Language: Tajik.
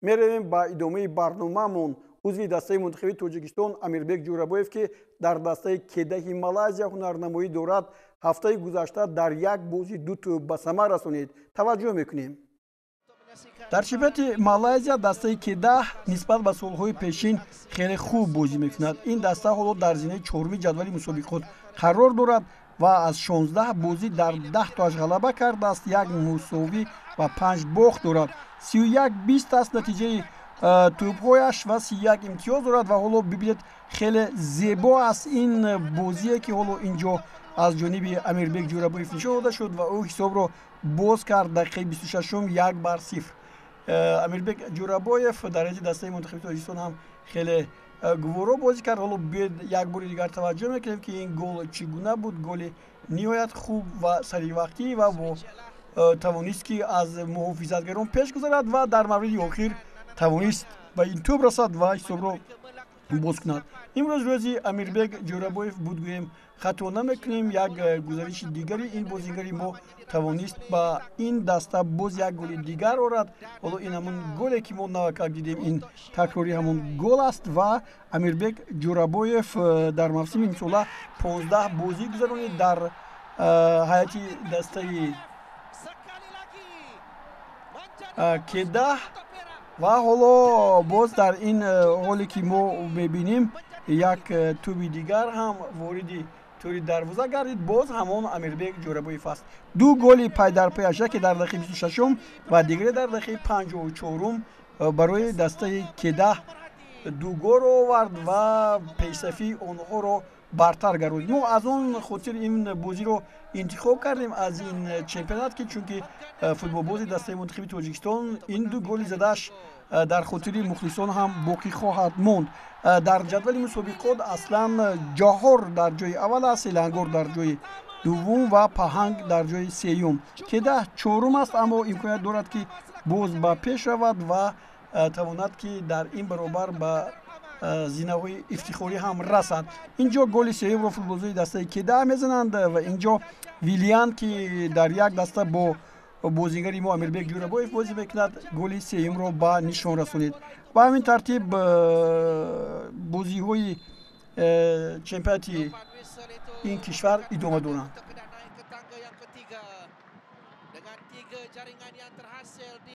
Меравем ба идомаи барномаамон. Узви дастаи мунтахаби Тоҷикистон Амирбек Ҷӯрабоев, ки дар дастаи Кедаҳи Малайзия ҳунарнамоӣ дорад, ҳафтаи гузашта дар як бозӣ ду тӯб ба самар расонид. Таваҷҷӯҳ мекунем. Дар чемпионати Малайзия дастаи Кедаҳ нисбат ба солҳои пешин хеле хуб бозӣ мекунад. Ин даста ҳоло дар зинаи чоруми ҷадвали мусобиқот қарор дорад ва аз 16 бозӣ дар 10 тоаш ғалаба кардааст, як мусовӣ ва 5 бохт дорад. 31-20 аст натиҷаи тӯбҳояш ва 31 имтиёз дорад. Ва ҳоло бибинед, хеле зебо аст ин бозие, ки ҳоло ин ҷо аз ҷониби Амирбек Ҷӯрабоев нишон дода шуд ва ӯ ҳисобро боз кард дақиқаи 26-ум, 1-0. Амирбек Ҷӯрабоев дар ҳайати дастаи мунтахаби Тоҷикистон ҳам хеле гуворо бозӣ кард. Ҳоло биёед, як бори дигар таваҷҷӯҳ мекунем, ки ин гол чӣ гуна буд. Голи ниҳоят хуб ва саривақтӣ ва бо тавонист, ки аз муҳофизатгарон пеш гузарад ва дар мавриди охир тавонист ба ин тӯб расад ва ҳисобро боз кунад. Имрӯз рӯзи Амирбек Ҷӯрабоев буд, гӯем, хато намекунем. Як гузариши дигари ин бозигари мо тавонист ба ин даста боз як голи дигар орад. Ҳоло ин ҳамон голе, ки мо навакак дидем, ин такрори ҳамон гол аст. Ва Амирбек Ҷӯрабоев дар мавсими имсола 15 бозӣ гузаронид дар ҳайати дастаи Кедаҳ. Ва ҳоло боз дар ин ҳоле, ки мо мебинем, як тӯби дигар ҳам вориди тӯри дарвоза гардид. Боз ҳамон Амирбек Ҷӯрабоев аст. Ду голи пайдарпаяш, яке дар дақиқаи 26-ум ва дигаре дар дақиқаи 54-ум, барои дастаи Кедаҳ ду голро овард ва пешсафии онҳоро бартар гардонид. Мо аз он хотир ин бозиро интихоб кардем аз ин чемпионат, ки чунки футболбози дастаи мунтахаби Тоҷикистон ин ду голи задааш дар хотири мухлисон ҳам боқӣ хоҳад монд. Дар ҷадвали мусобиқот аслан Ҷоҳор дар ҷои аввал аст, Селангор дар ҷои дуввум ва Паҳанг дар ҷои сеюм. Кедаҳ чорум аст, аммо имконият дорад, ки боз ба пеш равад ва тавонад, ки дар ин баробар ба зинаҳои ифтихорӣ ҳам расад. Ин ҷо голи сеюмро футболбозои дастаи Кедаҳ мезананд ва ин ҷо Вилиян, ки дар як даста бо бозигари мо Амирбек Ҷӯрабоев бозӣ мекунад, голи сеюмро ба нишон расонид. Ба ҳамин тартиб бозиҳои чемпионати ин кишвар идома доранд. Dengan tiga jaringan yang terhasil di